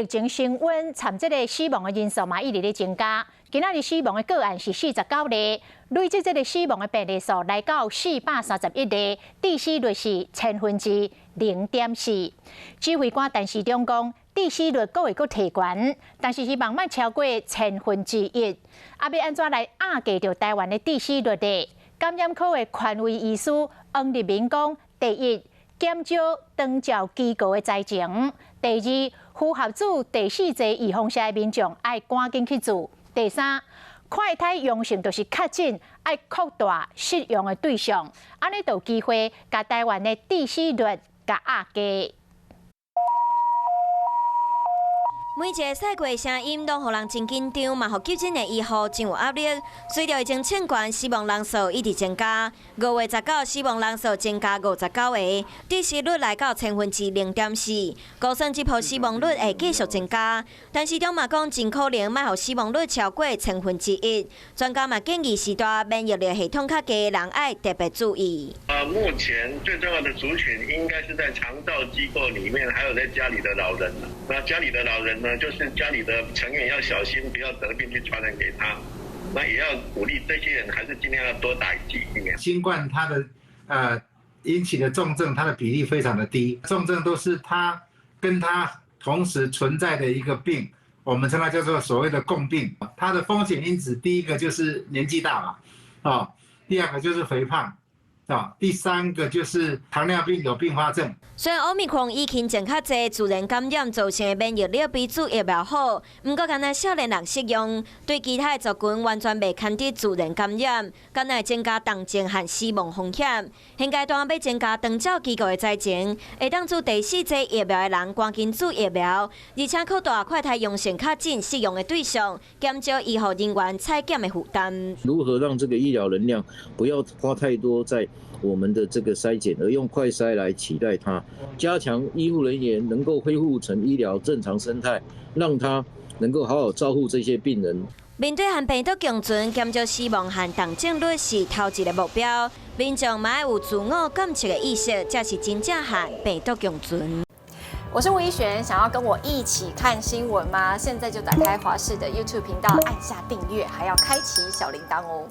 疫情升溫，參這个死亡的人數嘛一直咧增加。今仔日死亡的個案是49例，累計這个死亡的病例數來到431例，致死率是0.4%。指揮官陳時中講，致死率閣會閣提懸，但是希望莫超過千分之一。啊，欲按怎來壓低著台灣的致死率呢？感染科的權威醫師黃立明講：第一，減少長照機構的災情；第二，符合注第四劑預防射的民眾愛趕緊去注；第三，快篩陽性就是確診，愛擴大適用的對象，按呢就有機會共台灣的致死率共壓低。每一个賽過聲音攏予人真緊張，嘛予急診的醫護真有壓力。隨著疫情升懸，死亡人數一直增加。5月19死亡人數增加59個，致死率來到0.4%。估算這波死亡率會繼續增加，但是中嘛講真可能莫予死亡率超過千分之一。專家嘛建議時代免疫力系統較低的人愛特別注意。啊，目前最重要的族群應該是在長照機構裡面，還有在家裡的老人。那家裡的老人呢，就是家裡的成員要小心，不要得病去傳染給他。那也要鼓勵這些人，還是盡量要多打一劑疫苗。新冠它的引起的重症，它的比例非常的低，重症都是它跟它同時存在的一個病，我們稱它叫做所謂的共病。它的風險因子，第一個就是年紀大嘛，哦，第二個就是肥胖。第三個就是糖尿病有併發症。雖然 Omicron 以輕症較濟，自然感染造成的免疫力比注疫苗好，毋過干焦少年人適用，對其他的族群完全袂堪得自然感染，敢若會增加重症和死亡風險。現階段欲增加長照機構的災情，會當注第四劑疫苗的人趕緊注疫苗，而且擴大快篩陽性確診適用的對象，減少醫護人員採檢的負擔。如何讓這個醫療能量不要花太多在我們的這個篩檢，而用快篩來取代它，加強醫護人員能夠恢復成醫療正常生態，讓他能夠好好照顧這些病人。面對和病毒共存，減少死亡和重症率是頭一个目標。民眾嘛愛有自我監測的意識，才是真正和病毒共存。我是吳怡璇，想要跟我一起看新聞嗎？現在就打開華視的 YouTube 頻道，按下訂閱，還要開啟小鈴鐺哦。